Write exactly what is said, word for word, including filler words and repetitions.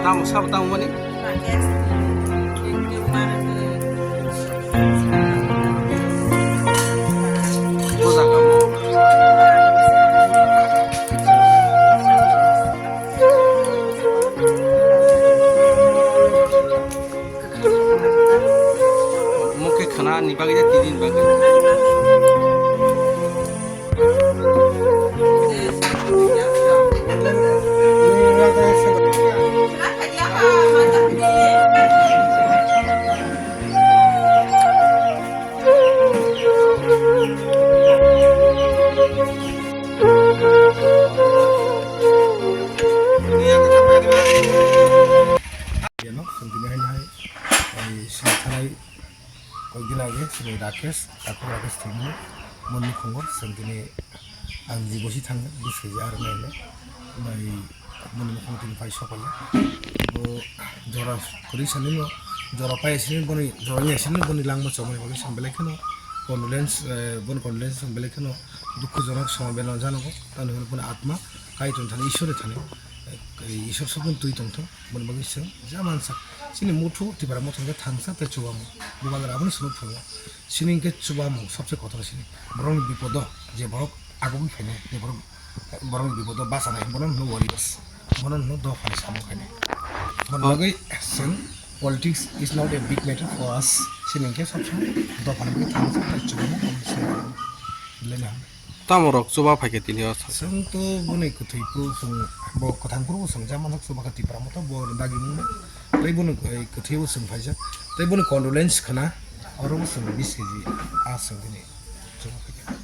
Tamo sabo tamo mani? Mokhe khana ni bagwi ya tini ni bagwi. Yano, santini hai hai, ai, santhanai. Kok din age chini Rakesh, takhuk Rakesh thwimani, boni nukhungo chwng tini ang jibosi thangkha, bwsai je aro naina, bai boni nukhungo tini pai sokphaikha. Bo jora kwrwi sanino, jora pai sini boni, jora ni sini boni langma chobani bagwi chwng belai kheno condolence, eh, boni condolence chwng belai kheno dukhujonok somoi belai janogo, tamni hwnwi bono atma Kaitor thani, Ishwar ni thani, eh, Ishwar sokno twi tongthung. Boni bagwi chwng ja mansak. Chini motho Tipra motho hwnkhe thangsa tei chubamung. Bubagra abono swrwng phaio. Chini hwnkhe chubamung sobse kotor chini. Borokni bipodo je borok agugwi phainai, je borok, borokni bipodo bachanai, bono hwno warriors. Bono hwno dophani samung khainai. Boni bagwi chwng politics is not a big matter for us. Chini hwnkhe sobse dophani bagwi thangsa tei chubamung abono swrwng phaio. Belai no. Tamo rok chuba phaikhe tini o sa. Chwng to boni kwthwi phuru chwng bo kwthang phuru bo chwng ja manjak chuba kha Tipra motha bo dagi mung. Tei boni kwthwi bo chwng phaijak. Tei boni condolence khna oro bo chwng bis kg a chwng bini chuba phaikha.